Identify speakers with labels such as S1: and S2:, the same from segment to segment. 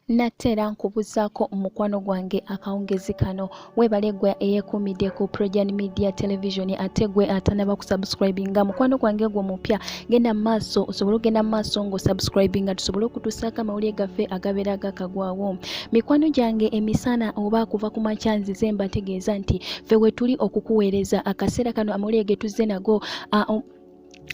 S1: Nate era nkubuzaako mukwano gwange akawungezi kano. Weebale gwe eyeekuumidde ku Projan Media Television, ate gwe atanaba kusubscribinga, mukwano gwange gwe omupya, genda mu maaso osobole okugenda mu maaso ng'osubscribinga tusobole okutuusaako amawulire gaffe agabeera gakagwawo. Mikwano gyange, emisana oba kuva ku makya nzize mbategeeza nti ffe wetuli okukuweereza akaseera kano amawulire ge tuzze nago.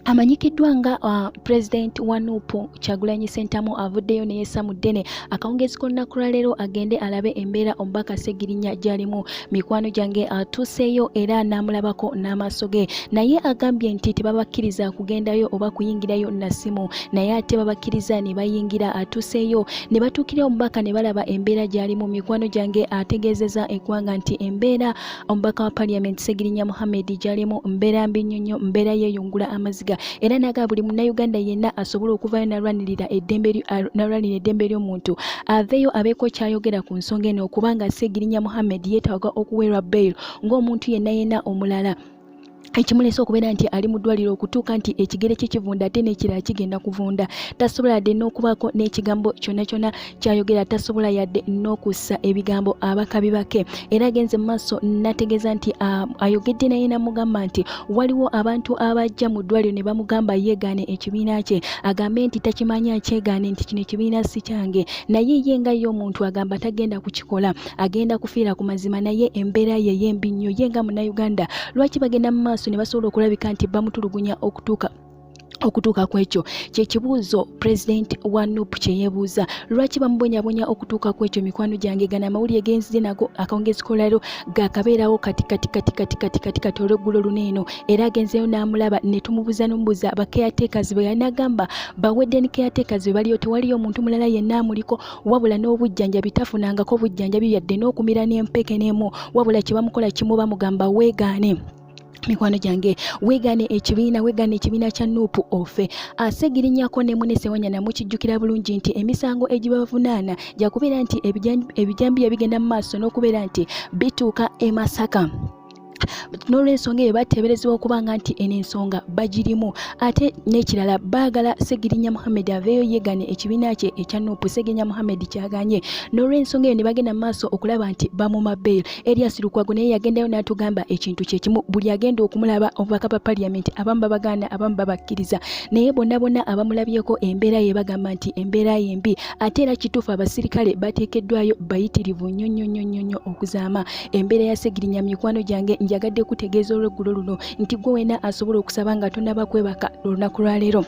S1: Amanyikiddwa nga President wa NUP Kyagulanyi Ssentamu avuddeyo ne yessa mu ddene akawungeezi k'olunaku lwa leero agende alabe embeera omubaka Ssegirinya gy'alimu. Mikwano gyange, atuuseeyo era n'amulabako n'amaaso ge, naye agambye nti tebabakkiriza kugendayo oba kuyingirayo na ssimu, naye ate babakkiriza ne bayingira. Atuuseeyo ne batuukira omubaka ne balaba embeera gy'alimu. Mikwano gyange, ategeezeza eggwanga nti embeera omubaka wa Parliament Ssegirinya Muhammed gy'alimu mbeera mbi nnyo nnyo, mbeera yeeyungula amaziga, era n'agamba buli Munnayuganda yenna asobola okuvayo n'alwanirira eddembe ly'omuntu aveeyo abeeko ky'ayogera ku nsonga eno, okubanga Ssegirinya Muhammed yeetaaga okuweerwa bail ng'omuntu yenna yenna omulala. Ekimuleese okubeera nti ali mu ddwaliro okutuuka nti ekigere kye kivunda ate n'ekirala kigenda kuvunda, tasobola yadde n'okubaako n'ekigambo kyonna kyonna kyayogera, tasobola yadde n'okussa ebigambo abakabi bake. Era agenze mu maaso n'ategeeza nti ayogedde naye n'amugamba nti waliwo abantu abajja mu ddwaliro ne bamugamba yeegaane ekibiina kye, agambe nti takimanyi, akyegaane nti kino ekibiina si kyange, naye ye nga ye omuntu agamba tagenda kukikola, agenda kufiira ku mazima. Naye embeera ye yembi nnyo. Ye nga Munnayuganda, lwaki bagenda mu maaso ne basobola okulabika nti bamutulugunya okutuuka ku ekyo? Kyekibuuzo Pulezidenti wa NUP kye yeebuuza, lwaki bamubonyabonya okutuuka ku ekyo? Mikwano gyange, gano amawulire genzize nago akawungezi k'olwaleero gakabeerawo kati kati kati kati kati kati kati olweggulo luno eno. Era agenzeyo n'amulaba ne tumubuuza n'omubuuza ba caretakers bwe yanagamba ba warden caretakers bwe baliyo, tewaliyo omuntu mulala yenna amuliko, wabula n'obujjanjabi tafunangako bujjanjabi yadde n'okumira n'empeke n'emu, wabula kye bamukola kimu, bamugamba weegaane. Mikwano gyange, weegaane ekibiina, weegaane ekibiina kya NUP ofe. Asegirinyako ne munne Sewanyana, mukijjukira bulungi nti emisango egibavunaana gyakubeera nti ebijambiya bigenda mu maaso n'okubeera nti bituuka e Masaka. N'olwensonga eyo bateeberezebwa okuba nga nti eno ensonga bagirimu. Ate n'ekirala, baagala Segirinya Muhammed aveeyo yeegane ekibiina kye ekya NUP. Segirinya Muhammed kyaganye, n'olwensonga eyo ne bagenda mu maaso okulaba nti bamuma bail. Erias Lukwago naye yagendayo n'atugamba ekintu kyekimu. Buli agenda okumulaba omubaka ba Parliament, abamu babagaana, abamu babakkiriza, naye bonna bonna abamulabyeko embeera ye bagamba nti embeera ye mbi. Ate era kituufu, abasirikale bateekeddwayo bayitirivu nnyo nnyo nnyo nnyo nnyo okuzaama embeera ya Segirinya. Mikwano gyange, njagadde kutegeeza olweggulo luno nti gwe wena asobola okusaba nga tonaba kwebaka olunaku lwaleero,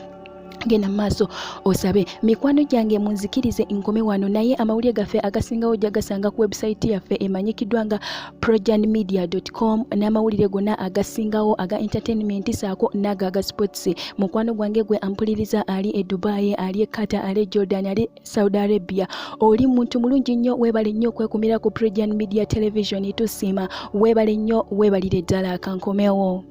S1: genda mu maaso osabe. Mikwano gyange, munzikirize nkome wano, naye amawulire gaffe agasingawo ojja gasanga ku website yaffe emanyikiddwa nga projanmedia.com, n'amawulire gonna agasingawo aga entertainment saako n'ago aga sports. Mukwano gwange gwe ampuliriza ali e Dubai, ali e Qatar, ali e Jordan, ali Saudi Arabia, oli muntu mulungi nnyo, weebale nnyo okwekumira ku Projan Media Television. Tusiima, weebale nnyo, weebalire ddala. Kankomewo.